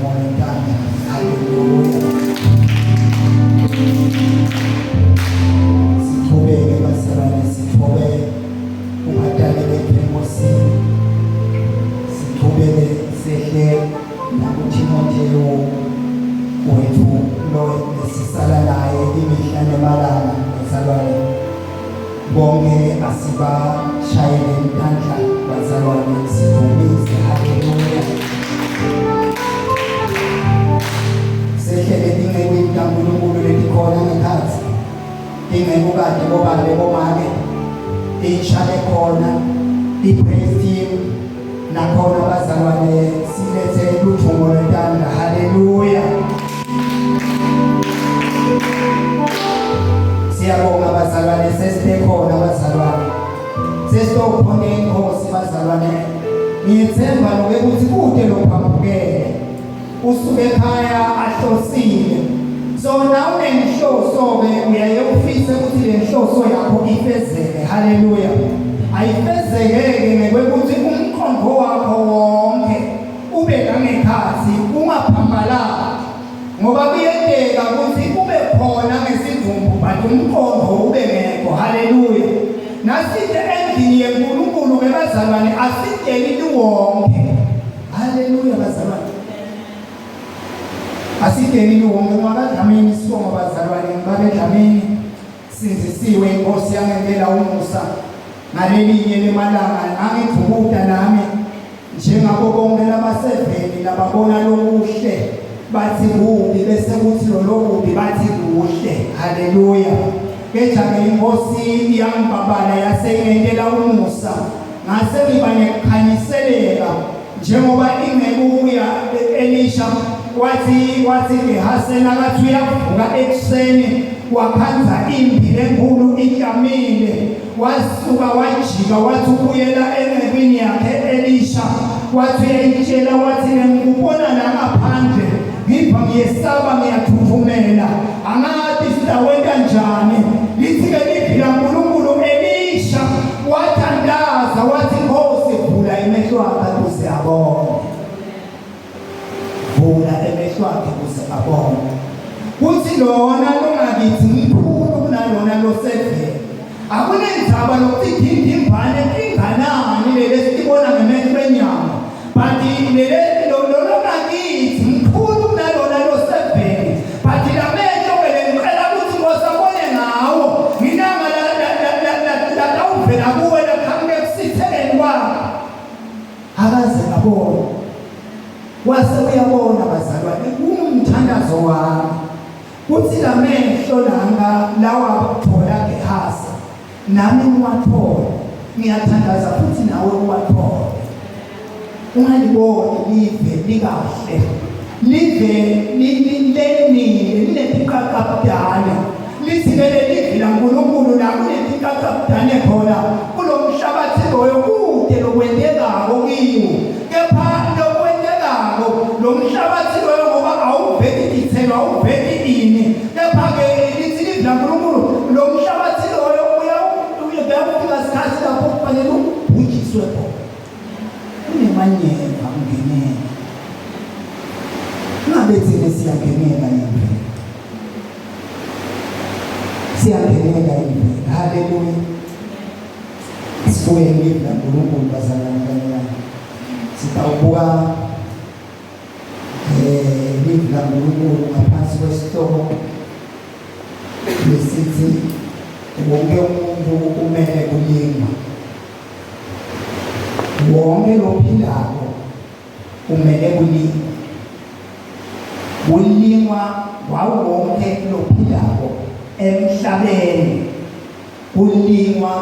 ludvumo lwentandla. Haleluya. Siqhubeke bazalwane sithobe kubadali bethu eNkosini. Siqhubeke sehle nakuThimothewu wethu lo esisala naye imihla nemalanga bazalwane. Bonke asibashayele intandla bazalwane sidumise haleluya. Sehlele tincekwini taNkulunkulu letikhona ngekhatsi. Tinceku kade bobabe bomake intsha lekhona i-praise team nakhona bazalwane silethe ludvumo lwetandla haleluya. Siyabonga bazalwane sesibe khona bazalwane. Sesizokhona inkosi bazalwane. Ngiyethemba lokho ukuthi kude lophambukele. Usuke ekhaya ahlosile. So na unenhloso ke uyaye ufise ukuthi le nhloso yakho ifezeke. Haleluya. Ayifezeke ke ngokuthi umqondo wakho wonke ube ngangekhathi ungaphambalali ngoba kuyenteka ukuthi ube khona ngesidumbu but umqondo ube ngekho. Haleluya. Nasite endlini yeNkulunkulu ke bazalwane asitsheli liwonke. Haleluya bazalwane. Asitsheli liwonke ngoba Dlamini sibonga bazalwane ngibabe Dlamini sinzisiwe inkosi yangentela umusa ngalelinye lemalanga ngangidvukuta nami Njengabo bonke labaseveni lababona lokuhle bathi kubi bese kuthi lolokubi bathi kuhle. Haleluya. Kejake inkosi yangibabala yase ingentela umusa ngase ngiba nekukhanyiseleka njengoba inceku ya Elisha wathi wathi Gehasi nakathi uyavuka ekuseni wakhanza impi lenkulu iklamile Wasuka wajika wathi ubuyela encekwini yakhe Elisha, wathi uyayitshela wathi ngikubona la ngaphandle ngipha ngiyesaba ngiyathuthumela angathi sitawenta njani. Lithi-ke livi laNkulunkulu Elisha wathandaza wathi Nkosi vula emehlo akhe ukuze abone. Vula emehlo akhe ukuze abone. Kuthi lona longakithi mkhulu kunalona losevele. Akunendzaba lokuthi idindimbane inganani leli esibona ngemehlo enyama. But leli lolongakithi mkhulu kunalona losevele. But lamehlo ke ngicela ukuthi ngosabone ngawo. Ngilanga la la la la la kuwe laqhamuke ekusitheleni kwakho. Akaze abone. Wase uyabona bazalwane kungumthandazo wami kuthi lamehlo langa lawa thola Gehazi nami ngiwathole ngiyathandaza futhi nawe uwathole ungaliboni live likahle live lenile linetiqaqabudane lithi ke lelivi laNkulunkulu la kunetiqaqabudane khona kulo mhlabathi loyo kude lokwentekako kiwo kepha lokwentekako lo mhlabathi loyo ngoba awuveti tithelo awuveti ini kepha-ke lithi livi laNkulunkulu lo mhlabathi loyo uyafika sikhathi lapho kufanele ubhujiswe khona kunemanyeva ungenela ngabe thina siyangenela yini siyangenela yini haleluya sibuke livi laNkulunkulu bazalwane kanye nami sitawubuka eh livi laNkulunkulu ngaphansi kwesihloko lesithi wonke umuntu kumele kulingwa Wonke lophilako kumele kulingwe. Kulingwa wawo wonke lophilako emhlabeni. Kulingwa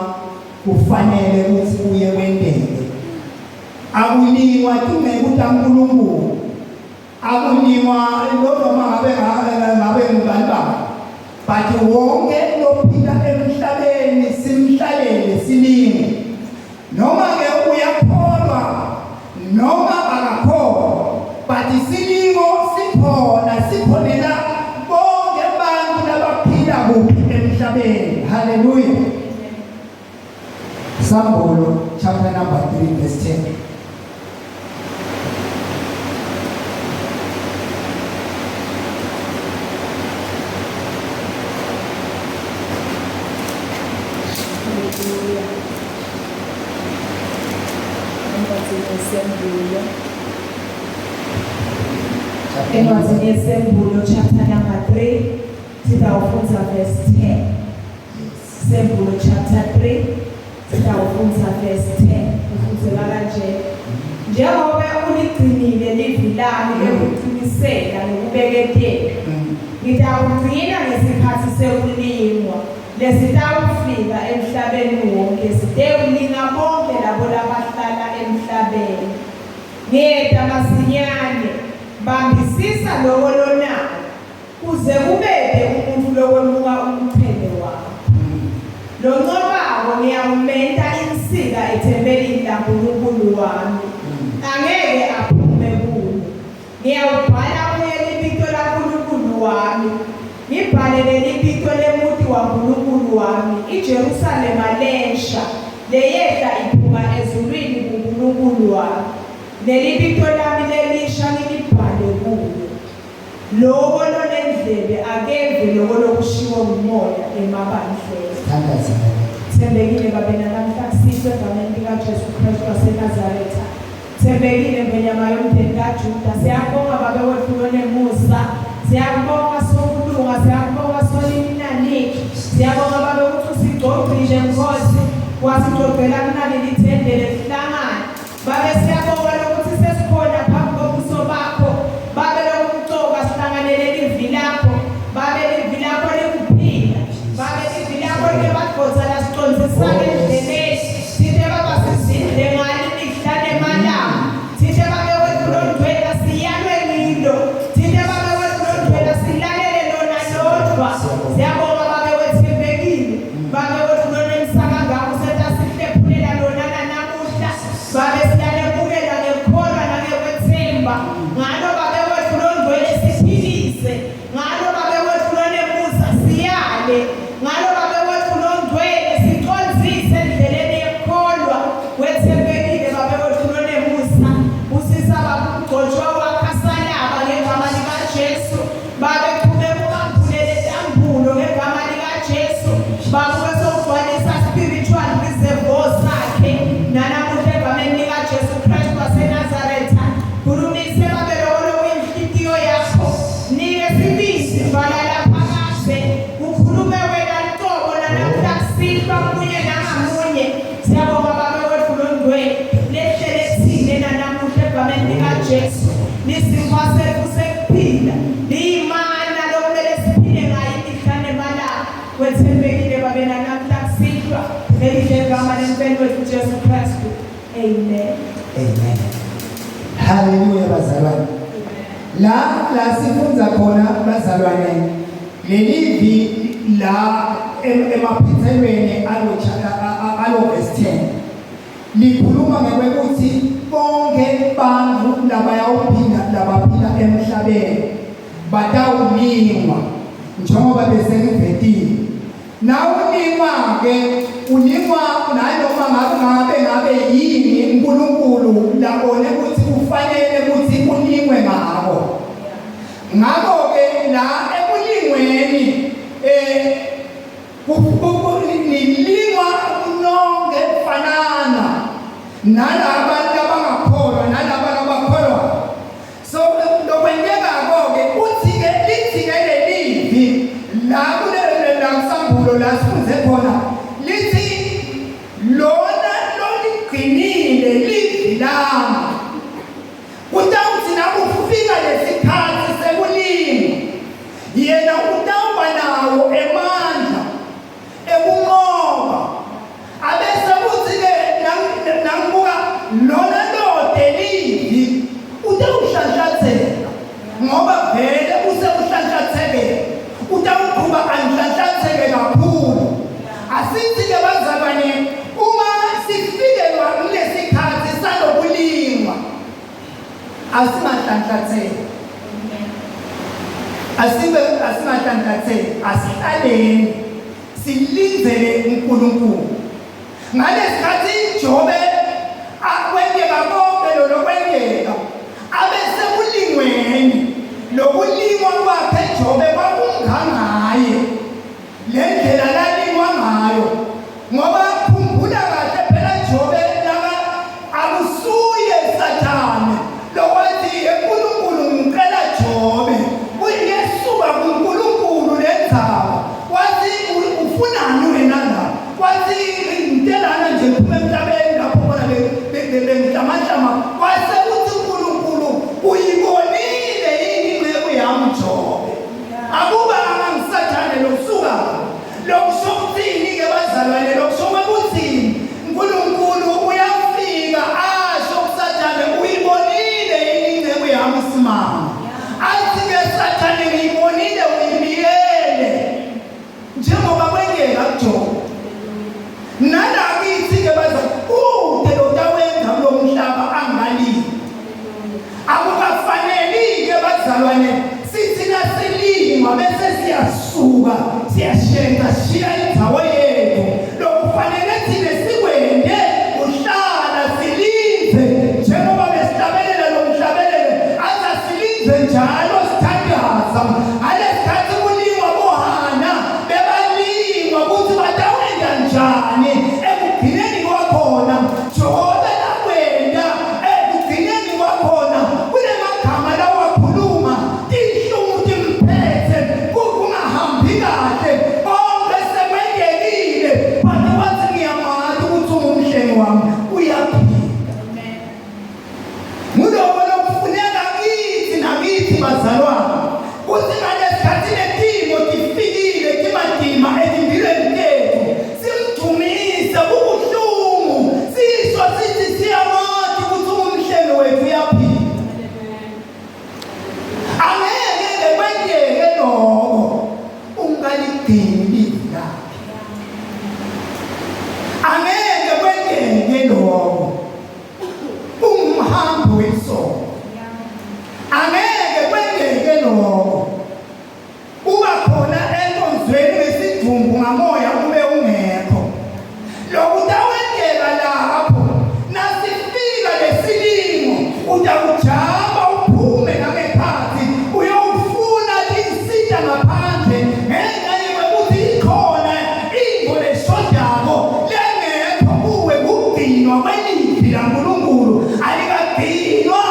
kufanele ukuthi kuye kwenteke. Akulingwa tinceku taNkulunkulu. Akunikwa noma ngabe ngabe ngubani baba. But wonke lophila emhlabeni simhlalele silinge. Noma ke uyakholwa noma akakholwa but isilingo sikhona sikhonela bonke abantu labaphila kuphi emhlabeni. Hallelujah. Sambulo chapter number 3 verse 10. Encwadzini yeSembulo. Encwadzini yeSembulo chapter number 3 sitawufundza verse 10. Sembulo chapter 3 sitawufundza verse 10. Ufundzeka kanje. Njengoba uligcinile livi lami lekucinisela ngekubeketela, ngitawugcina ngesikhatsi sekulingwa lesitawufika emhlabeni wonke sitewulinga bonkhe labo labahlala emhlabeni. Ngiyeta masinyane, bambisisa loko lonako, kuze kubete umuntfu lowemuka umchele wakho. Loncobako ngiyawumenta insika ethempelini laNkulunkulu wami, angeke aphume kulo. Ngiyawubhala kuye libito laNkulunkulu wami, ngibhale nelibito lemuti waNkulunkulu wami, iJerusalema lensha, leyehla iphuma ezulwini kuNkulunkulu wami, nelibito lami lelisha ngilibhale kuyo. Lowo lonendlebe akeve loko lokushiwo nguMoya emabandleni. Thandaza. Thembekile Babe nanamhla kusihlwa egameni likaJesu Kristu waseNazaretha. Thembekile Ngwenyama yomndeni kaJuda. Siyakubonga Babe wethu lonemusa. Siyakubonga Sokulunga, siyakubonga Sonini nanini. Siyabonga Babe ukuthi usigcogcile Nkosi, wasigcogcela kunaleli lithende lesihlangano. Babe siyabonga lokuthi sesikhona phambi kobuso bakho. Babe lokumcoka sihlanganele livi lakho. Babe livi lakho likuphila. Babe livi lakho likemadvodza lasicondzisaka endleleni. Sithe baba sizindle ngalo imihla nemalanga. Sithe babe wethu longcwele siyalwe ngilo. Sithe babe wethu longcwele silalele lona lodvwa. Siyabonga babe wethembekile. Babe wethu lonemsa kangaka usenta sihlephulela lona nanamuhla. Babe siyalemukela ngekukholwa nangekwethemba. Ngalo babe wethu longcwele siphilise. Ngalo Babe wetfu lonemusa siyale. Ngalo Babe wetfu longcwele sicondzise endleleni yekukholwa. Wetsembekile Babe wetfu lonemusa. Busisa Babe umgcotshwa wakho asalaba ngegama likaJesu. Babe chubeka ubambulele tambulo ngegama likaJesu. Babe ube sowugcwalisa spiritual reservoir sakhe nanamuhla egameni likaJesu Kristu waseNazaretha. Khulumise Babe loko lokuyinhlitiyo yakho. Nike sibisi vala laphakadze ukhulume wena lucobo nanamuhla kusihlwa munye nangamunye. Siyabonga Babe wetfu longcwele lehlele tsine nanamuhla egameni likaJesu. Lisinkwa setfu sekuphila liyimana lokumele siphile ngayo imihla nemalanga. Wetsembekile Babe nanamuhla kusihlwa ngelihle igama lemfeni wetfu Jesu Kristu. Amen. Amen. Hallelujah bazalwane. La la sifundza khona bazalwane lelivi la emaphethelweni alo alo verse 10 likhuluma ngekwekuthi bonke bantfu labayawuphinda labaphila emhlabeni batawulingwa njengoba bese ngivetile Nawunikwa-ke unikwa nanoma ngabe ngabe yini uNkulunkulu labone ukuthi kufanele ukuthi unikwe ngako. Ngakho-ke la ekulingweni eh nilingwa nonke kufanana nalaba labangakholwa nalaba labakholwa. So lokwentekako-ke uthi-ke lithi-ke lelivi la kulelo la kusambulo la sifunze khona lithi lona loligcinile livi lami kutawuthi nakufika lesikhathi sekulima yena utawuba nawo emandla ekunqoba abese kuthi-ke nangibuka lona lode livi utawuhlanhlatheka ngoba vele usekuhlanhlathekela utawuqhuba anhlanhlatheke kakhulu asithi-ke bazalwane uma sifikelwa kulesikhathi salokulingwa Asingahlanhlatheki. Asibe asingahlanhlatheki, asihlaleni silindzele uNkulunkulu. Ngalesikhathi Jobe akwenteka konke lolokwenteka abe sekulingweni lokulingwa kwakhe Jobe kwakungangaye le ndlela lalingwa ngayo ngoba khumbula kahle phela Jobe laba akusuye Asilindze njengoba besihlabelela lo mhlabelelo, athi asilindze njalo sithandaza. Ngalesikhathi kulingwa boHana, bebalingwa ukuthi batawenta njani ekugcineni kwakhona. Jehova lakwenta ekugcineni kwakhona kunemagama lawakhuluma tinhlungu timphetse kungahambi kahle konke sekwentekile but wathi ngiyamati ukuthi ungumhlengi wami uyaphila nguloko lokufuneka kithi nakithi bazalwane kuthi ngalesikhathi letimo tifikile timatima etimpilweni tethu simdumise kubuhlungu sisho sithi siyamati ukuthi ungumhlengi wethu uyaphila Angeke ke kwenteke lokho ungaligcini livi lakhe. Angeke kwenteke lokho ungumhambi wesono. Angeke kwenteke lokho uba khona enkonzweni ngesidumbu ngamoya ube ungekho. Lokutawenteka lapho nasifika lesilingo utakujamba uphume nangekhatsi uyowufuna tinsita ngaphandle ngenxa yekuthi ikhona intfo leshodako lengekho kuwe kugcinwa kwelivi laNkulunkulu alikagcinwa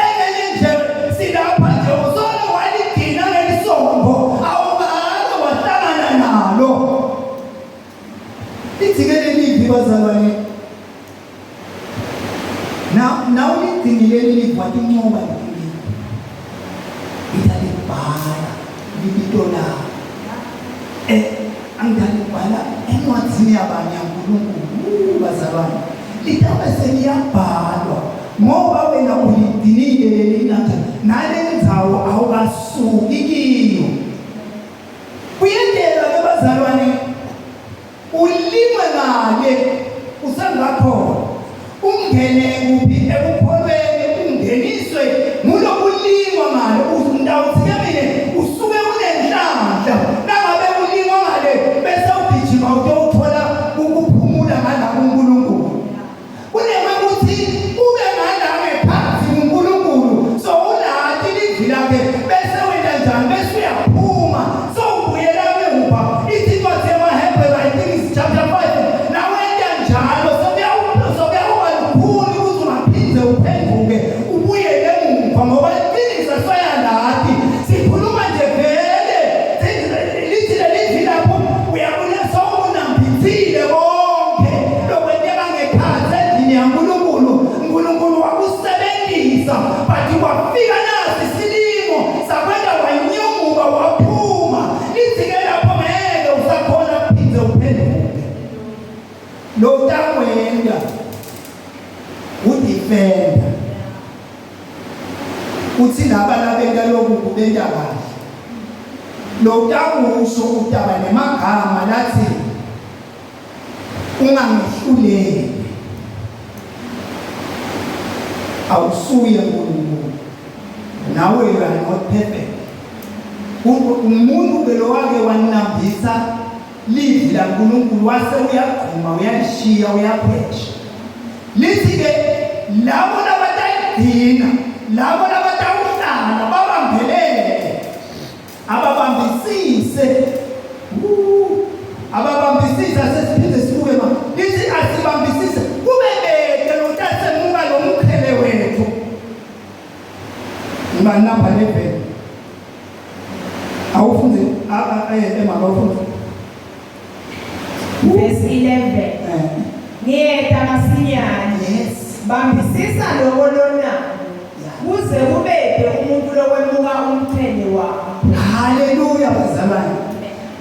enye nje silapha nje usolo waligcina lelisongo awungake wahlangana nalo Lithi-ke leli livi bazalwane, na nawuligcinile leli livi watincoba leli Ngitalibhala libito lakho. Eh, angitalibhala encwadzini yabani yaNkulunkulu bazalwane. Litabe seliyabhalwa ngoba wena uligcinile leli natha nale ndzawo awukasuki kiyo. Kuyenteka ke bazalwane ulimwe ngale usengakhona ungene kuphi ekukholweni ungeniswe ngulokulingwa ngale utawuthi ke mina usuke unenhlanhla nangabe ulingwa ngale bese ugijima utowuthola ukuphumula ngala kuNkulunkulu Kunekuthi ube ngala ngephansi kuNkulunkulu so ulati livi lakhe bese wenta njani bese uyaphuma so ubuyela emuva ithi incwadi yamaHebheru I think it's chapter 5 nawenta njalo sokuyawuba lukhuni ukuthi ungaphinde uphenduke ubuyele emuva ngoba iqiniso soyalati sikhuluma nje vele lithi lelivi lapho uyabona sowunambithile konke lokwenteka ngekhatsi endlini yaNkulunkulu uNkulunkulu wakusebenzisa but kwafika nasi silimo sakwenta wanyumuka waphuma lithi-ke lapho ngeke usakhona kuphinde uphenduke lo utakwenta udifenda uthi laba labenta lokubi benta kahle lowutakusho utaba nemagama lathi ungangihluleli awusuye uNkulunkulu nawe you are not perfect umuntu ke lo wake wanambisa livi laNkulunkulu wase uyagquma uyalishiya uyaphesha lithi ke labo labatayigcina labo labatawuhlala babambelele ababambisise ababambisise asesiphinde sibuke ma lithi asibambisise kube bete lotasemuka lo mqhele wethu ngiba number 11 awufunde emama awufunde Verse 11. Ngiyeta masinyane. Yes. Bambisisa loko lonako. Kuze kubede umuntu lokwemuka umqhele wakho. Haleluya bazalwane.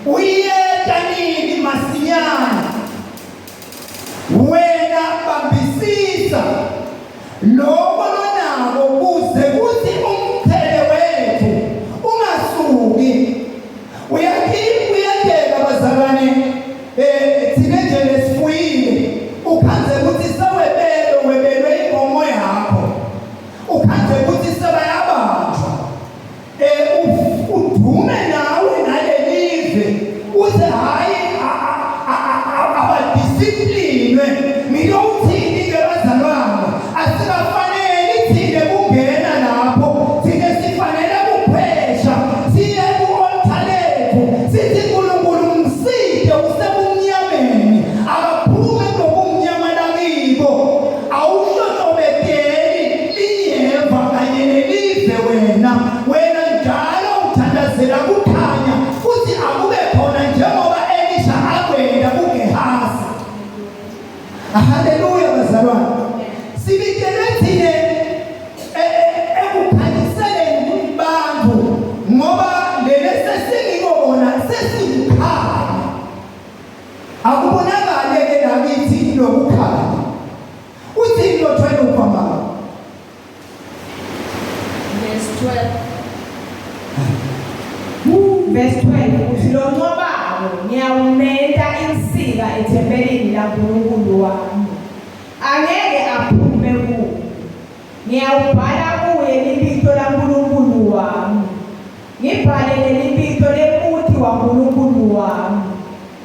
Uyeta nini masinyane? Wena bambisisa lokho lonako kuze kuthi umqhele wethu ungasuki. Uyakhipha uyenteka bazalwane eh thina nje lesifuyile ukhandze ukuthi sewebelwe webelwe inkomo yakho ukhandze ukuthi sebayabanjwa eh udume nawe nalelive uze hayi abadisiplinwe ngiyowuthini ke bazalwane. laNkulunkulu wami. Angeke aphume kuye. Ngiyawubhala kuye libito laNkulunkulu wami, ngibhale nelibito lemuti waNkulunkulu wami,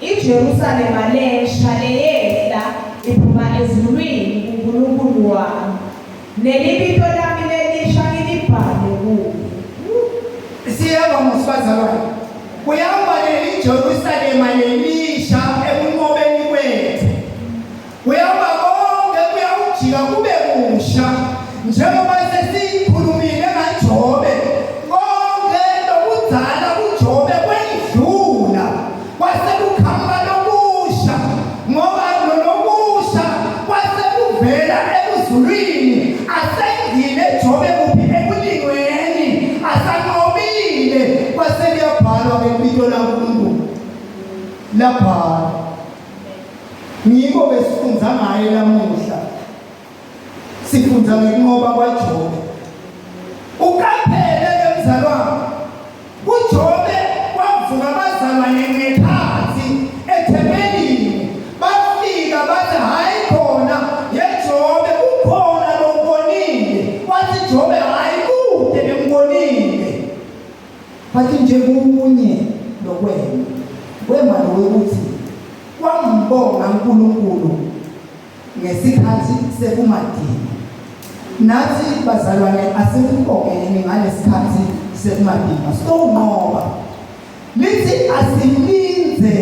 iJerusalema lensha leyehla iphuma ezulwini kuNkulunkulu wami, nelibito lami lelisha ngilibhale kuye. Siyeva musibazalwane, kuyawuba leli Jerusalema lelisha ekunqobeni kwethu. Kuyawuba konke kuyawujika kube kusha njengoba sesikhulumile ngaJobe konke lokudzala kuJobe kwendlula kwase kuqhamuka lokusha ngoba lolokusha kwase kuvela ekuzulwini asengile Jobe kuphi ekulingweni asanqobile kwase kuyabhalwa ngebito laNkulunkulu labhalwa Ngiko besifundza ngaye lamuhla. Sifundza ngekunqoba kwaJobe. Uqaphele ke mzalwane, kuJobe kwavuka abazalwane ngekhathi ethempelini bafika bathi hhayi khona yeJobe kukhona lokubonile. Wathi Jobe hhayi kude lengibonile. Bathi nje kunye lokwena wema lokuthi Kwangibonga uNkulunkulu ngesikhathi sekumadini. Nathi bazalwane asimbongeni ngalesikhathi sekumadini. Sowunqoba. Lithi asilinze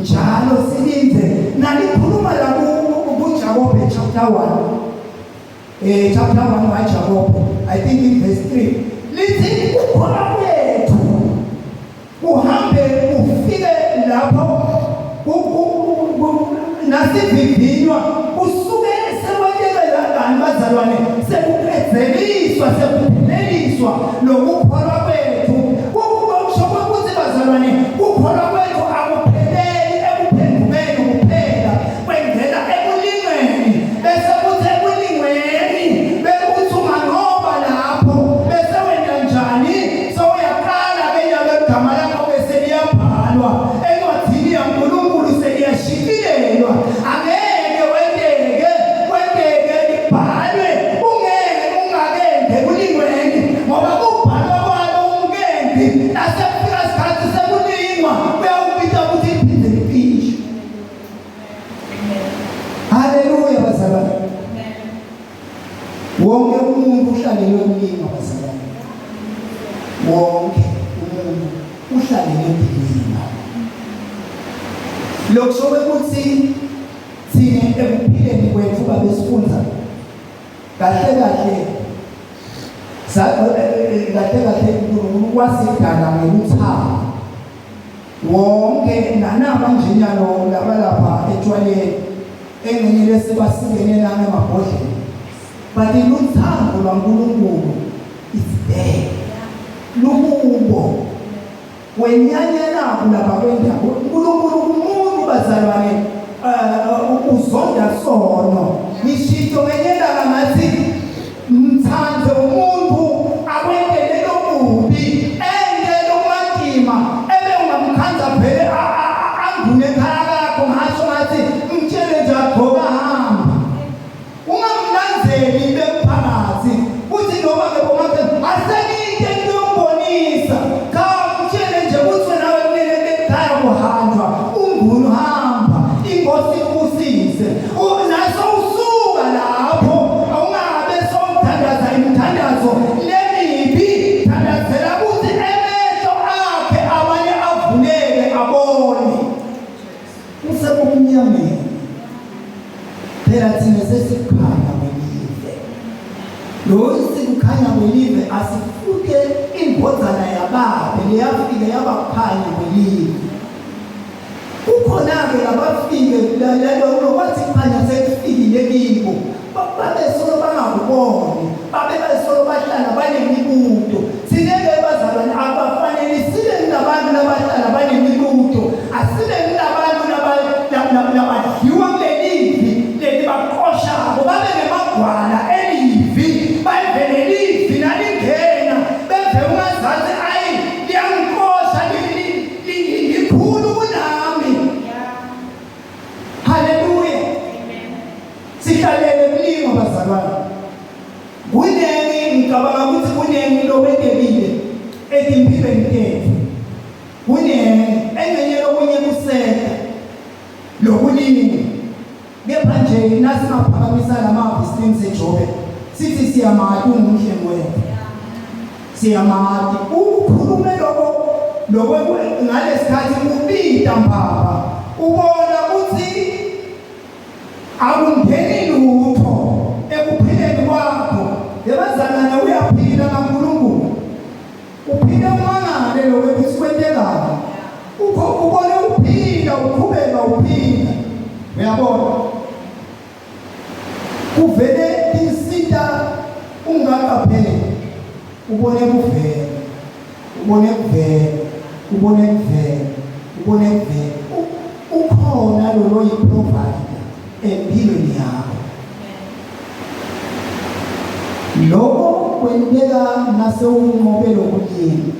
njalo silinze nalikhuluma la kuJakobe chapter 1 chapter 1 waJakobe I think in verse 3 lithi ukukholwa kwethu uhambe ufike lapho nasivivinywa usuke sekwenteke langani bazalwane sekuqedzeliswa sekupheleliswa lokukholwa kwethu kusho ukuthi bazalwane kukholwa kwethu akupheleli ekuphendukeni kuphela kwengena ekulingweni bese kuthi ekulingweni bekuthi unganqoba lapho bese wena njani sowuyaqala ke nyalo igama lakho bese liyabhalwa encwadini yaNkulunkulu seliyashicilelwa angeke wenteke kwenteke libhalwe ungeke ungakende kulingweni ngoba kubhalwa kwalo umkendi nasekufika isikhathi sekulingwa kuyawubita ukuthi iphinde liphishwe Haleluya bazalwane. Wonke umuntu uhlalelwe kulingwa bazalwane. Wonke umuntu uhlalelwe kulingwa. Lokho ukuthi thina ekuphileni kwethu babesifunza kahle kahle kahle kahle uNkulunkulu wasidala ngeluthando Wonke nanaba nje nyalo laba lapha etshwaleni engxenye lesibasikene nami emabhodleni but luthando lwaNkulunkulu is there lukubo wenyanya nabo laba kwendaba uNkulunkulu umuntu bazalwane eh, uzonda sono ngishito ngenye ilanga ngathi Mthande umuntu akwentele lokubi ente lokumatima ebe ungamkhanza vele angune ekhaya lakho ngasho ngathi mtshele nje agqoka hamba ungamlandzeli bemphakathi kuthi noma ke bomakhe asekinte into yombonisa cha mtshele nje ukuthi nawe kumele ekhaya kuhanjwa ungunu hamba inkosi ikubusise Naso usuka lapho awungabe sowuthandaza imithandazo lemibi thandazela ukuthi emehlo akhe abanye avuleke abone usebumnyameni phela thina sesikhanya kwelive lo sikukhanya kwelive asifuke indvodzana yababe leyafike yabakhanya kwelive Kukhona-ke labafike lokwathi kukhanya sekufikile kibo babe solo bangakuboni babe besolo bahlala banemibuto thina-ke bazalwane abafanele sibe nabantu labahlala banemibuto asibe nabantu labadliwa kulelivi leli baqoshako babe nemagwala elivi balive lelivi nalingena beve ungazansi ayi liyangiqosha likhulu kunami. Haleluya. ngicabanga ukuthi kuningi lokwentekile etimphilweni tethu. Kuningi engxenye lokunye kuseta lokuningi. Kepha nje nasingaphakamisa lamavi silingise Jobe sithi siyamati ungumhlengi wethu. Siyamati ukukhulume lokho lokho ngalesikhathi ubita mbaba ubona ukuthi Akungeni lutho ekuphileni kwakho. Yebazalwane uyaphila kaNkulunkulu. Uphile umangale lo ukuthi kwentekani. Ukho ubone uphila uqhubeka uphila. Uyabona? Kuvele insita ungaqapheli. Ubone kuvela. Ubone kuvela. Ubone kuvela. Ubone kuvela. Ukhona lo loyiprovider empilweni yakho. Lokho kwenteka nasewunqobe lokuningi.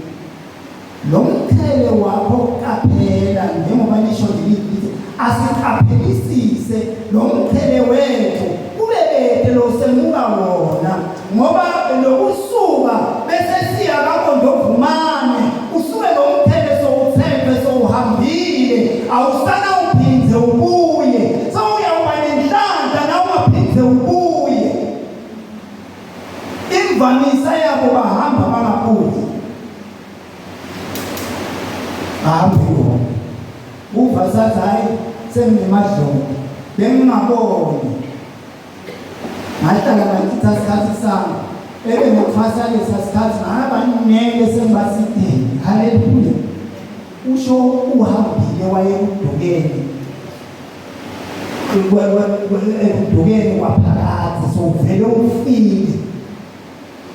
Lo mqhele wakho qaphela njengoba lisho nje lithi asiqaphelisise lo mqhele wethu kube bete lo semuka wona ngoba lokusuka bese siya kaKondovumane usuke lo mqhele sowuthembe sowuhambile awusana uphindze ubuye sewuyawuba nenhlanhla na ungaphindze ubuye Imvamisa yabo bahamba bangabuyi. Bahambe bona. Uva sathi hayi senginemadlongo. Bengingaboni. Ngahlala ngachitha isikhathi sami. Ebe ngithwasa lesa sikhathi ngaba nele sengibasidini. Haleluya. Usho uhambile wayekudukeni. Ekudukeni kwaphakade sowuvele ufile.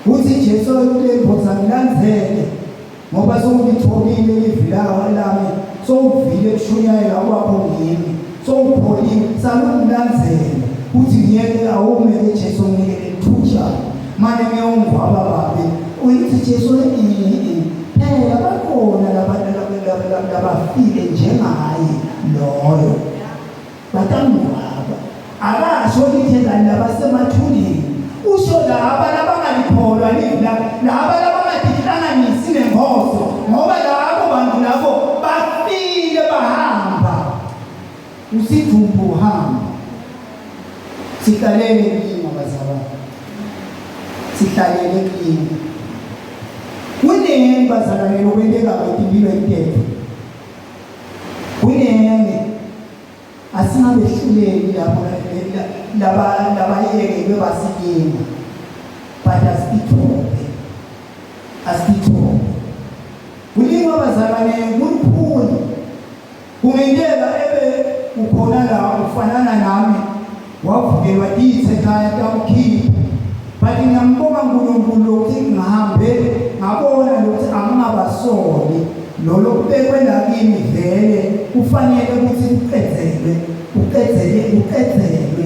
Uthi Jesu kule ndvodza ngilandzele ngoba sowulitholile livi lami, sowuvile kushunyayela kwakho ngimi, sowupholile, salungilandzele. Uthi ngiyeke awume ke Jesu nginike lelithutshana mane ngiyongcwaba babe. Uyithi Jesu phela bakhona labafile njengaye loyo batangcwaba akasho lithezani labasemathuneni usho laba labangalikholwa livi laba labangatihlanganisi nenkosi ngoba labo bantu labo bafile bahamba usidumbu uhamba sihlalele inkinga bazalwane sihlalele inkinga kuningi bazalwane lokwenteka etimpilweni tethu Kunene asingabehluleli labo laba labayekelwe basilinga but asithobe asithobe kulingwa bazalwane kulukhuni kungenteka ebe ukhona la ufanana nami Wavukelwa ithe ekhaya takukhipha. But ngiyambonga uNkulunkulu lokuthi ngihambe ngabona lokuthi angingabasoli lolo kubekwe la kimi vele kufanele ukuthi kuqedzelwe kuqedzelwe kuqedzelwe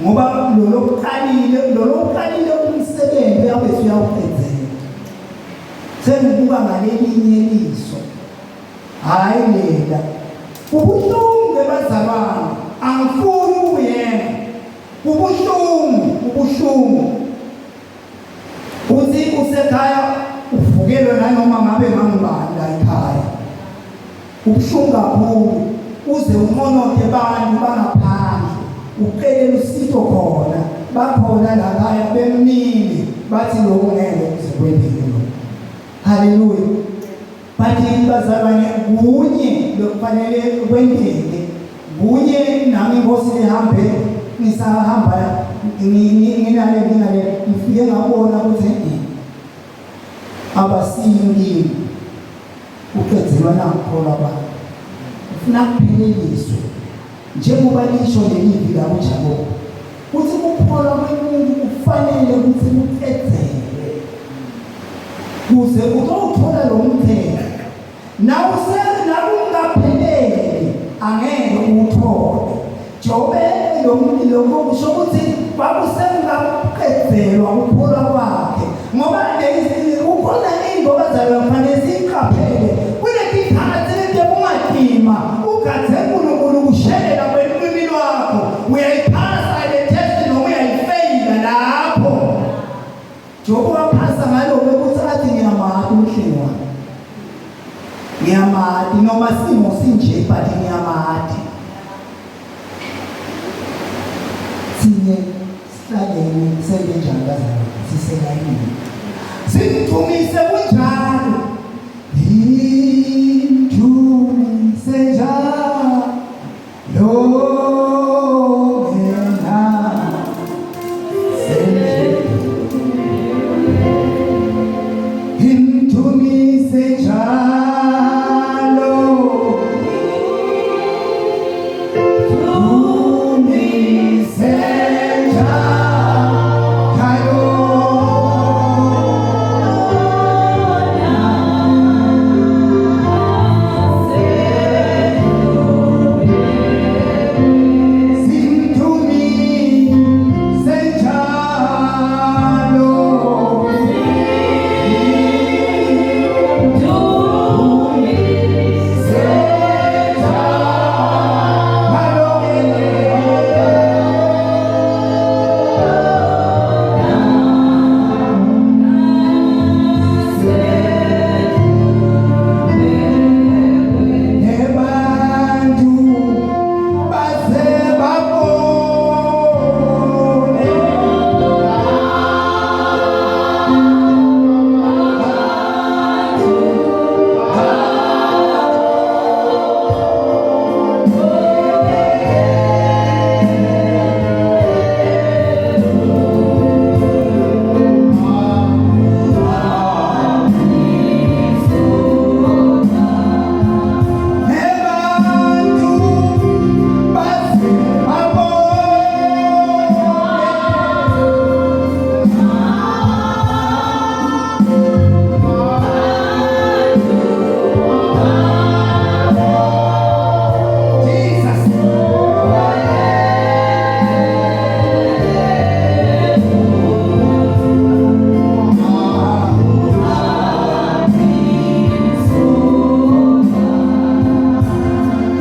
ngoba lolo kuqalile lolo uqalile umsebenzi uyabe usuyawuqedzela sengibuka ngalelinye liso Hayi lela. Kubuhlungu ebazalwane. Angifuni ukuyena. Kubuhlungu, kubuhlungu. Uthi usekhaya uvukelwe nanoma ngabe ngangubani la ekhaya. Kubuhlungu kakhulu uze unqonothe abantu bangaphandle ucele usizo khona bakhona laphaya bemnini bathi lokhu ngeke kuze kwenzeke lokho. Haleluya. Bathi bazalwane kunye lokufanele kwenzeke kunye nami inkosi ihambe ngisahamba nginale nginale ngifike ngabona ukuthi abasiyo kimi uqedzelwa nakukholwa abantu ufuna kupheleliswe njengoba lisho lelivi la kuJakobe uthi ukukholwa kwemuntu kufanele ukuthi kuqedzelwe kuze uzowuthola lo mthetho nawungapheleli angeke uwuthole Jobe lo muntu lokho kusho ukuthi kwakusengaqedzelwa ukukholwa kwakhe ngoba kukhona into abazalwane kufanele siyiqaphele kunetikhathi lento kungadima ugadze uNkulunkulu kushelela kwelulwimi lwakho uyayiphasa le test noma uyayifeyila lapho. Jobo waphasa ngaloko ukuthi athi ngiyamati umhlengi wami. Ngiyamati noma simo sinje but ngiyamati. Thine sihlaleni sente njani bazalwane siselayinini. Simdumise kunjalo. Imdumise njalo.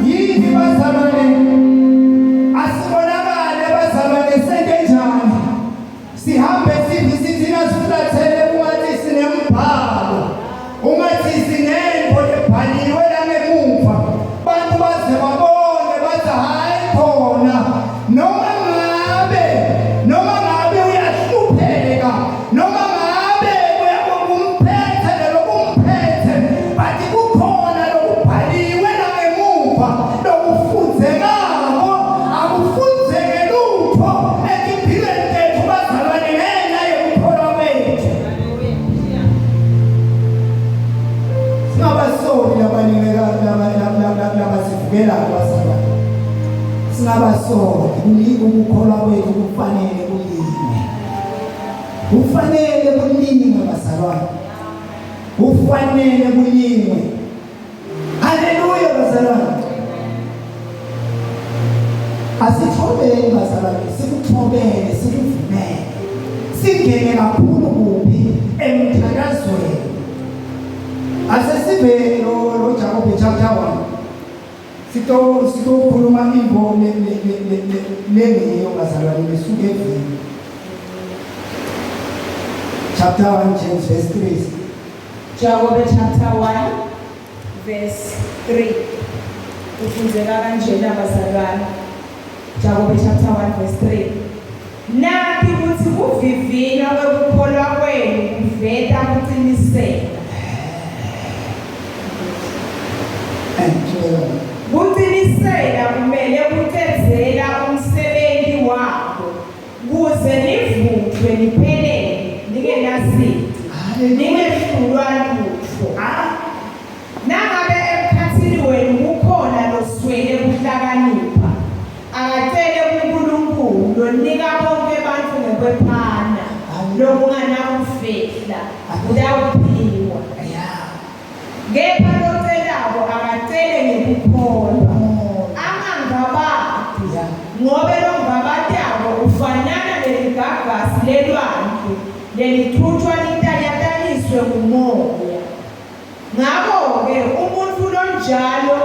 Yini bazalwane? Asibonakale bazalwane sente njani? Sihambe sithi sithina sifulathele ungathi sinembhalo. Ungathi sinento lebhaliwe la ngemuva. Bantu baze babone bathi hayi khona noma ngabe noma ngabe uyahlupheka noma ngabe uyakumphethe lelokumphethe but kukhona lokubhaliwe langemuva lokufundzekako akufundzeke lutho etimpilweni tethu bazalwane ngenxa yekukholwa kwethu singabasoli labaningi labasivukelayo bazalwane singabasoli ukukholwa kwethu kufanele kulime Kufanele kulingwe bazalwane. Kufanele kulingwe. Haleluya bazalwane. Asithobeni bazalwane, sikuthobele, sikuvumele. Singene kakhulu kuphi emthandazweni. Asesibe lo lo Jakobe chapter 1. Sito sitokhuluma intfo lengiyo bazalwane lesuke evini. Chapter 1 James verse 3. Jakobe chapter 1 verse 3. Kufundzeka kanjena bazalwane. Jakobe chapter 1 verse 3. Nati kutsi kuvivinywa kwekukholwa kwenu kuveta kuciniseka. Kuciniseka kumele kucedzela umsebenti wako, kuze nivutfwe niphelele, ningenasici, ningehlulwa lutfo. Nangabe emkhatsini wenu kukhona loswele kuhlakanipha, akacele kuNkulunkulu lonika bonkhe bantfu ngekwephana lokunganakufihla, utawuphiwa. Kepha locelako akacele ngekukholwa, angangabati, ngobe longabatako ufanana neligagasi lelwandle lelichutjwa litanyatanyiswe ngumoya. Ngako-ke umuntfu lonjalo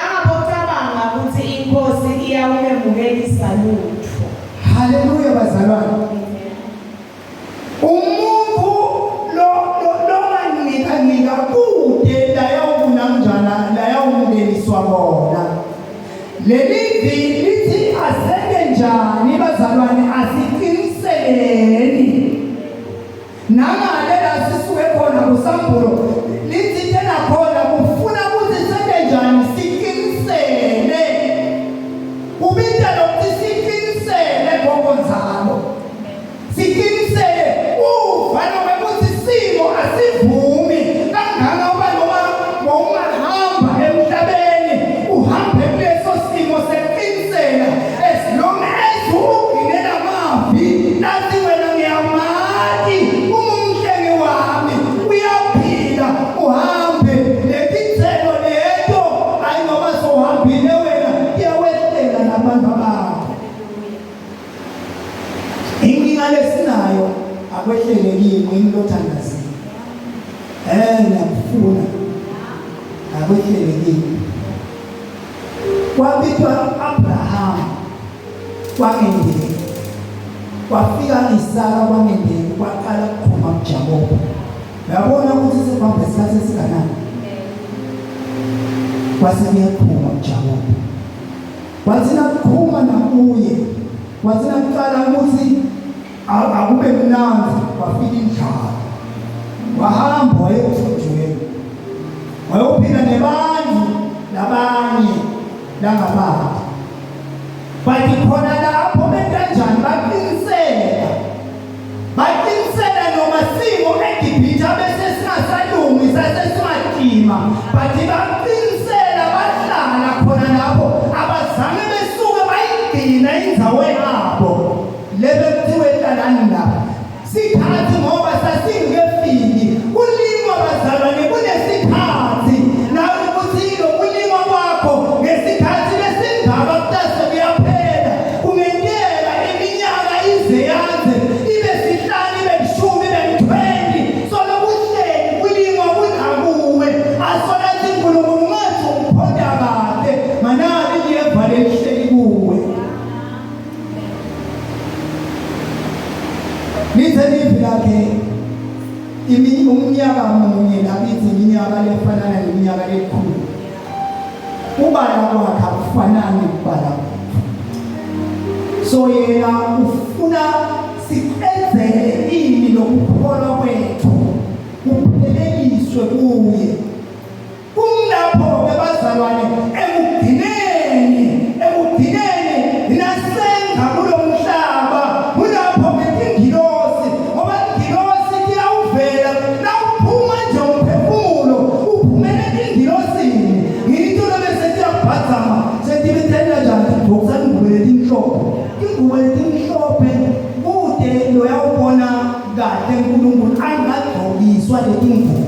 angabocabanga kutsi iNkhosi iyawumemukelisa lutfo. Haleluya bazalwane. Umuntfu Lelivi lithi asente njani bazalwane asiqiniseleni. Nangale la sisuke khona kusambulo lithi tena khona kufuna ukuthi sente njani siqinisele. Kubita lokuthi siqinisele gogo nzalo. Siqiniseke uva noma ukuthi isimo asivumi kangaka uba noma wawungahamba emhlabeni uhambe kuleso simo sekuqiniseka as long as ugcine lamavi nathi wena ngiyamati ungumhlengi wami uyaphila uhambe letitselo leto ayi ngoba sowuhambile wena iyawehlela nabantu abakho. Inkinga lesinayo akwehlele kimi ngilothandazile. Eh ngiyakufuna. Akwehlele kimi. Kwabitwa Abraham kwangendeki. Kwafika Isaka kwangendeki kwaqala kukhoma kuJakobe. Uyabona ukuthi sekuhambe isikhathi esinganani. Kwase kuyaphuma kuJakobe. Wathi nakuphuma nakuye, wathi nakuqala ukuthi akube mnandi, kwafika indlala. Wahamba wayekuthunjweni. Wayophila nebantu labanye langabantu. But khona lapho bentanjani baqiniseka. Baqinisela noma simo eGibhithe abese singasalungi sasesimatima but baqinisela bahlala khona lapho abazange besuke bayigcina indzawo yabo lebe kuthiwe hlalani lapha sikhathi ngoba sasingekefiki kulingwa bazalwane kunesikhathi nawe ukuthi lokulingwa kwakho ngesikhathi besingaba kutase kuyaphela kungenteka iminyaka ize yanze ibe sihlanu ibe lishumi ibe li-20 solo kuhleli kulingwa kunakuwe asolathi uNkulunkulu ngathi ungiphonda kahle manani liyeva lelihleli kuwe lithe livi lakhe umnyaka munye lakithi iminyaka lefanana neminyaka lekhulu Kubala kwakhe akufanani nekubala kwethu. So yena ufuna siqedzele ini lokukholwa kwethu kupheleliswe kuye. Kungilapho-ke bazalwane ekugcineni ekugcineni nasenga kulo mhlaba kulapho-ke tingilosi ngoba ingilosi tiyawuvela nawuphuma nje umphefumulo uphumele engilosini ngiyinto bese tiyabhadzama setibethela njani tigcokisa ingubo letimhlophe ingubo letimhlophe kude loyawubona kahle uNkulunkulu angagcokiswa letingubo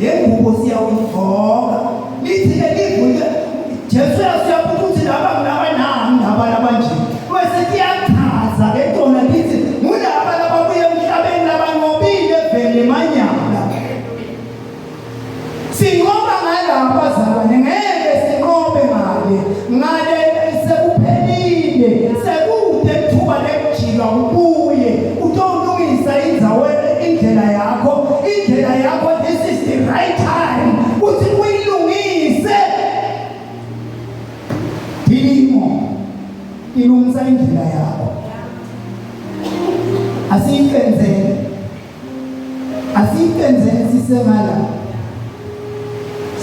Le ngubo siyawuyigqoka. Lithi-ke livuke Jesu uyasiyabuka ukuthi laba ngilaba nani laba labanje. Bese kuyachaza ke tona lithi ngulaba lababuye emhlabeni labanqobile vele manyala. Sinqoba ngalaba bazalwane ngeke sinqobe ngale. Ngale sekuphelile sekude ithuba lekujika ubuye utolungisa indzawo indlela yakho indlela yakho this is the right time ukuthi uyilungise dilimo ilungisa indlela yakho asiyicenzele asiyicenzele sisemala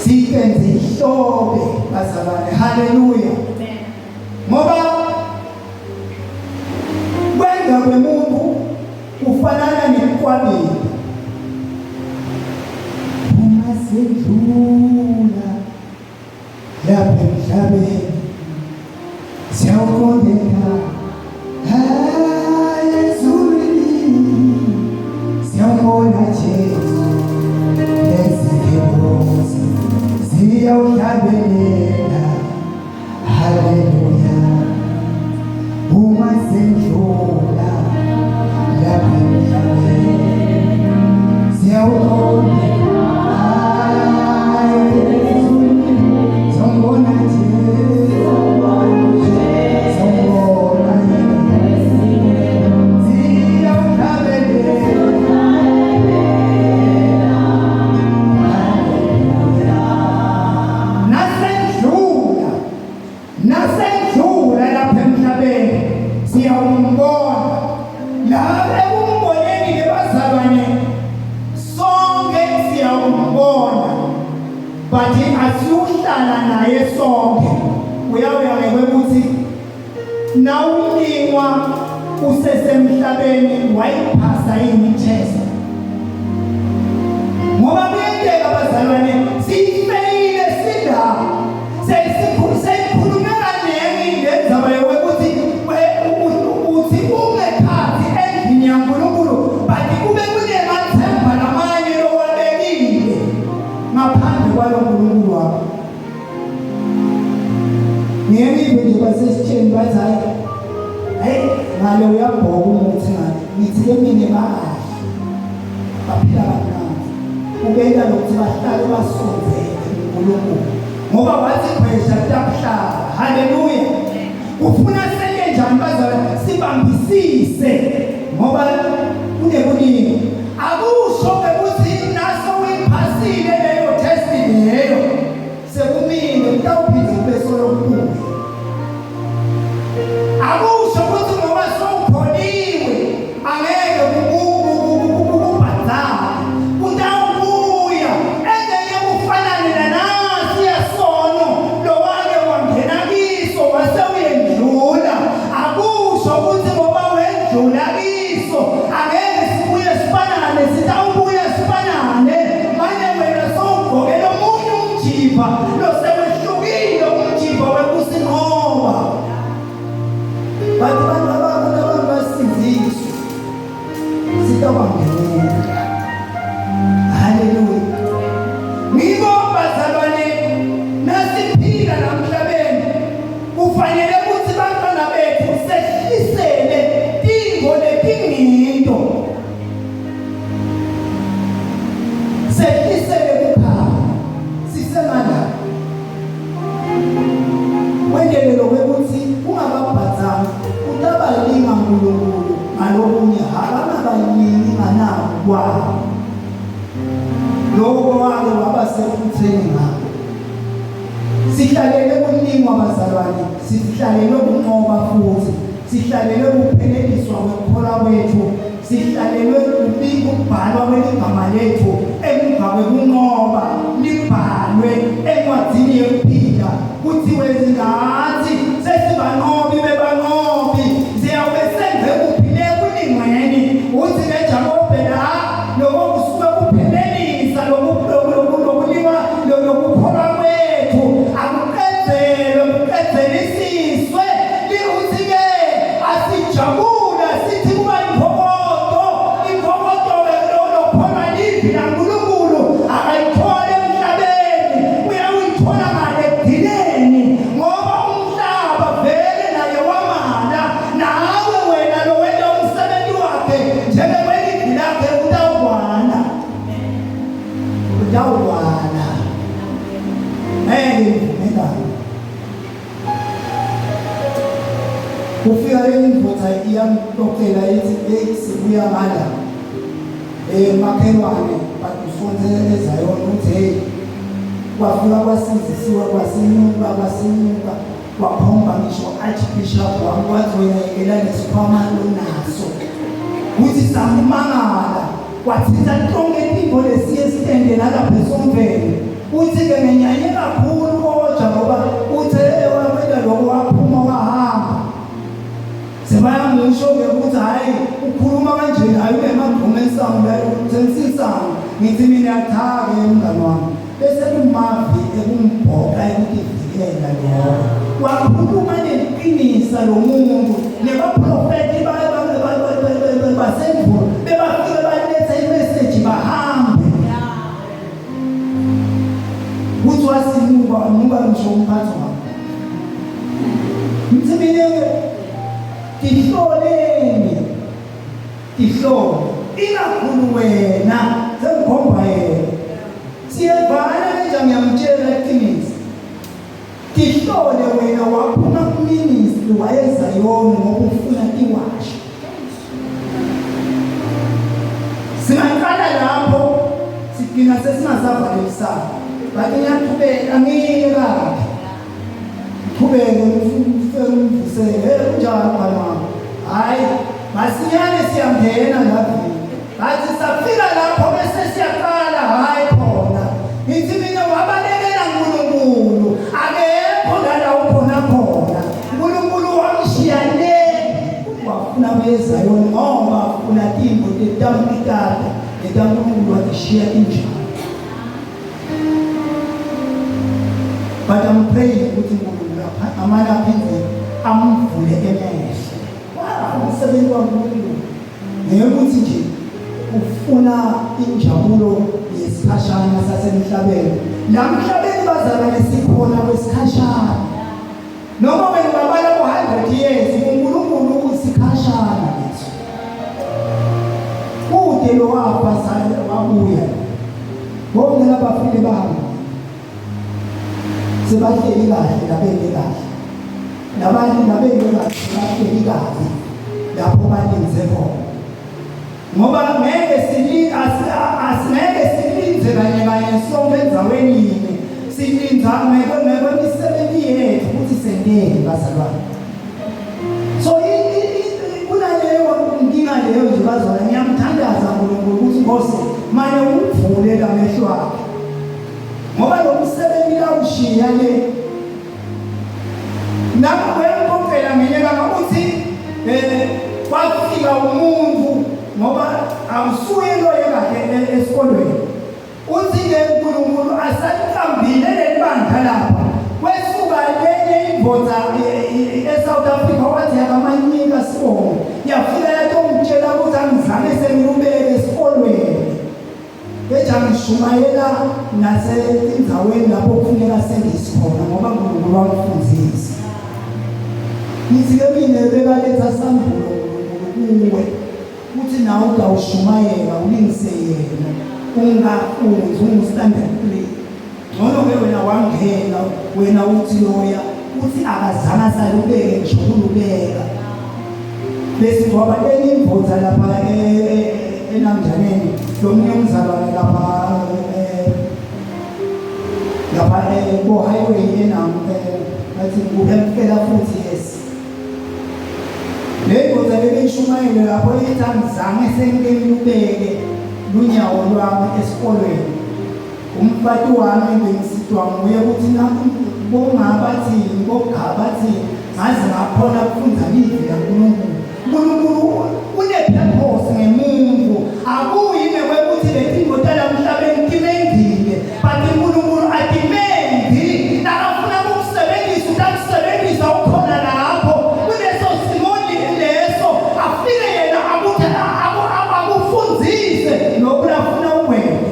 siyicenze ihlobe bazalwane haleluya ngoba kwenza kwemuntu kufanana nemikwabili uma sendlula lapha emhlabeni siyawuqondeka ezulwini siyawubona Jesu nezingelosi ziyawuhlabelela Haleluya uma sendlula lapha emhlabeni siyawubona Sombona Jesu, sombona Nawulingwa usesemhlabeni wayiphasa yini test? Ngoba kuyenteka bazalwane siyifeyile sila seyikhulume kaningi ngendzaba yokuthi uthi ungekhathi endlini yaNkulunkulu but kube kunemathemba lamanye lowabekile ngaphandle kwalo Nkulunkulu wakho. Ngeke ngive nje basesitsheni bathi hayi hayi ngale uyabhoka umuthi ngale ngithi ke mina bakahle baphila kamnandi ubenta lokuthi bahlale basondzele kuNkulunkulu ngoba wathi khwesha kutakuhlala haleluya ufuna sente njani bazalwane sibambisise ngoba kunekuningi akusho ke ukuthi naso uyiphasile leyo test leyo sekumile kutawuphinde kube solo kubuye akusho ukuthi ngoba sowupholiwe angeke kubhadale kutawubuya engeke kufanane nanasiya sono lowake wangena kiso wase uyendlula akusho ukuthi ngoba wendlula kiso angeke sibuye sifanane sitawubuya sifanane manje wena sowugqoke lomunye umjiva losewehlukile umjiva wekusinqoba bathi abantu abantu abantu basindziswe sitawubangenela haleluya ngiko bazalwane nasiphila lamhlabeni kufanele ukuthi bantwana bethu sehlisele tingo letinginto sehlisele kukhanya sisemandla Wendele lokwekuthi ungababhadzami utabalinga Nkulunkulu ngalokunye akangabalingi nganako kwabo. Lokho wake waba sephutheni ngako. Sihlalele kulingwa bazalwane, sihlalele kunqoba futhi, sihlalele kupheleliswa kwekukholwa kwethu, Sihlalelwe ukubhalwa kweligama lethu emva kwekunqoba libhalwe encwadini yekuphila kuthiwe ngathi sesibanqobi bebanqobi siyawube senze kuphi le kulingweni uthi ke Jakobe la lokho kusuke kuphelelisa lokuliwa lokukholwa kwethu akuqedzelwe kuqedzelisiswe liuthi-ke asijabule sithi kuba imbokodo imbokodo-ke lolokholwa liphi laNkulunkulu akayitholi emhlabeni uyawuyithola ngale ekugcineni ngoba umhlaba vele naye wamala nawe wena lo wenta umsebenzi wakhe njengekwelizwi lakhe utawugwala utawugwala ngeke ngivumelane Kufika lenye indvodza iyamxoxela ithi eyi sibuya ngala um makhelwane but usonte ezayona uthi heyi kwafika kwasindisiwa kwasinyuka kwasinyuka kwakhomba ngisho archbishop wami wathi wena yekela nesikhwama lonaso kuthi samangala Wathinta tonke tintfo lesiye sitende nalapha esontfweni. Uthi-ke ngenyanye kakhulu koja ngoba uthe wamela lokho waphuma wahamba. Sebayamusho-ke ukuthi hhayi ukhuluma kanjena hhayi unemagume ensangu la uthengisa insangu. Ngithi mina cha-ke mngani wami. Bese kumavi ekumbhoka ekutivikela lokho. Wakhuluma neliqinisa lo muntu nebaprofethi basendulo bebafike balethe imeseji bahambe. Kuthi wasinuka wanuka ngisho umphathi wakhe. Ngithi mina tihloleni Tihloko ikakhulu wena sengikhomba yena. Siyevana nje ngiyamtshela iqiniso. Tihlole wena waphuma kuministry wayezayoni ngoba ufuna tiwashe. Singaqala lapho sigcina sesingasavalelisana. But ngiyaqhubeka ngiye kakhe. Qhubeke umvusele. Hey kunjani mngani wami? Hayi, masinyane siyangena lavini. Bathi safika lapho bese siyaqala hayi khona. Ngithi mina wabalekela uNkulunkulu. Akekho la ukhona khona. uNkulunkulu wamshiya le. tiyatata letaNkulunkulu watishiya tinjalo. But I'm praying ukuthi uNkulunkulu amane aphinde amvule emehlo. Wow, umsebenzi waNkulunkulu. Ngeke nje ufuna injabulo yesikhashana sasemhlabeni. La mhlabeni bazalwane sikhona kwesikhashana. Noma wena ungabala ku-100 years, uNkulunkulu usikhashana leso. Kude lo wafa wabuya. Bonke labafile bahamba. Sebahleli kahle labende kahle. Nabanye labende kahle bahleli kabi lapho balinze khona. Ngoba ngeke asingeke silinze kanye kanye sonke endaweni yinye. Silinza ngekwemisebenzi yethu ukuthi senteni bazalwane. So kunaleyo nkinga leyo nje bazalwane, ngiyamthandaza uNkulunkulu ukuthi Nkosi mane uvule lamehlo akhe. Ngoba lo msebenzi lawushiya le Lapho uyangikhokhela ngenye ilanga uthi eh kwafika umuntu ngoba awusuye loye kahle e, esikolweni. Uthi ke uNkulunkulu asaliqambile leli bandla lapha. Kwesuka lenye indvodza e, e, e-South Africa wathi yakamanyika sibongo. Yafika yatongitshela ukuthi angizange sengilubeke esikolweni. Beja ngishumayela nasetindzaweni lapho kufuneka sengisi khona ngoba uNkulunkulu wangifundisa. Ngithi-ke mina bekaletha sambulo uNkulunkulu kuwe ukuthi nawe utawushumayela ulingise yena ungafunzi ungu-standard three. Ngcono-ke wena wangena wena uthi loya uthi akazange asalubeke ngisho kulubeka. Besingcwaba enye indvodza lapha e, e, enamnjaneni lomunye umzalwane lapha e, lapha ko-highway enam bathi kuhemfela futhi yes. Le ndvodza lebeyishumayele lapho ithi angizange sengike ngilubeke lunyawo lwami esikolweni. Umfati wami bengisitwa nguye ukuthi bongabathini bogabathini ngaze ngakhona kufunda livi laNkulunkulu. uNkulunkulu une-purpose ngemuntu akuyi nekwekuthi letintfo talamhlabeni timendile but uNkulunkulu atimendi nakafuna kukusebenzisa utakusebenzisa ukhona lapho kuleso simo leso afike yena akufundzise lokhu lafuna ukwente.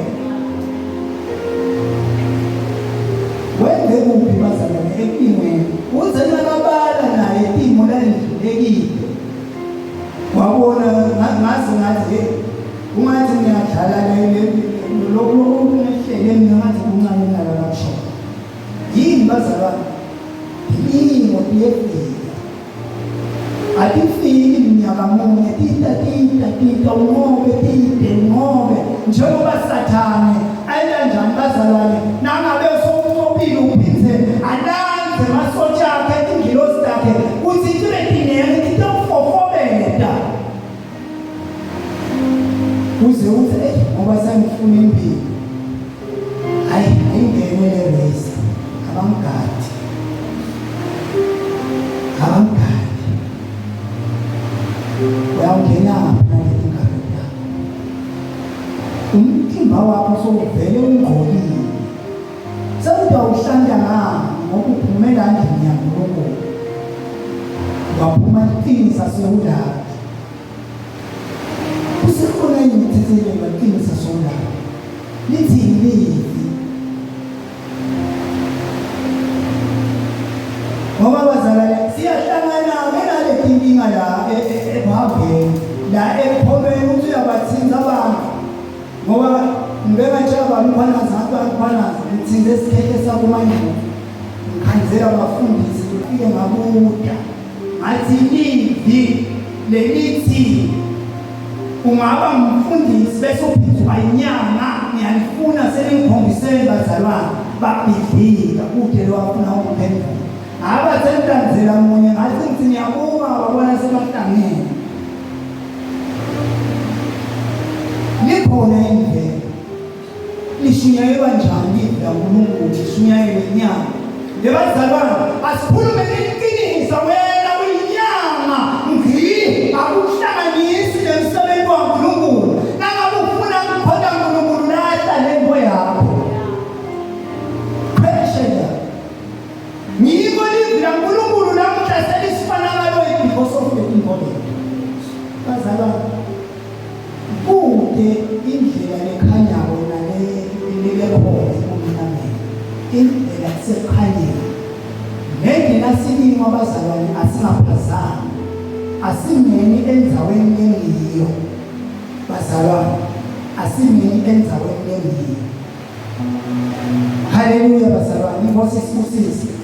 Wenze kuphi bazalwane ekulingweni uze nakabala naye timo lalidlulekile wabona ngaze ngathi hey ungathi ngiyadlala lokhu okungehlele mina ngathi kuncane nala lakusho yini bazalwane ilingo liyefika Atifiki mnyaka munye tita tita tita unqobe tite unqobe njengoba sathane ayenta njani bazalwane nangabe sowunqobile uphindze alandze masotsha akhe tingilosi takhe kutsi tibe tinene titokufofobeta uze uthi eyi ngoba sengifuna impilo hayi ayingene le race abamgadi abamgadi uyawungenaphi naleti ngalo yakho umtimba wakho sowuvele ungcolile sewutawuhlanta ngani ngoba uphumela endlini yaNkulunkulu waphuma liqinisa sewulaphi Kusekhona yini imithethelelo yaqinisa sowulaphi lithini livi ngoba bazalwane siyahlangana nale tinkinga la e, e, ekuhambeni la ekukholweni ukuthi uyabathinta abantu ngoba ngike ngatshela abantu mkhwanazi ngathi bantu mkhwanazi ngithinte esikhekhe sakumandulo ngikhanzela abafundisi ngifike ngabuda ngathi livi lelithi ungaba ngumfundisi bese uphindwa inyanga ngiyalifuna seningikhombiseni bazalwane babhidlika kude lo afuna ukuphendula ngaba sengilandzela munye ngathi ngithi ngiyabuka wabona sebahlangene likhona indlela Lishunyayelwa njani izwi laNkulunkulu? Lishunyayelwe inyama. Lebazalwane, asikhulume iqiniso wena uyinyama ngci akuhlanganisi nemsebenzi waNkulunkulu. Nangabe ebumnyameni, indlela isekukhanyeni. Ngendlela silingwa bazalwane asingaphazami, asingeni endzaweni lengiyo bazalwane, asingeni endzaweni lengiyo. Haleluya bazalwane, inkosi isibusise.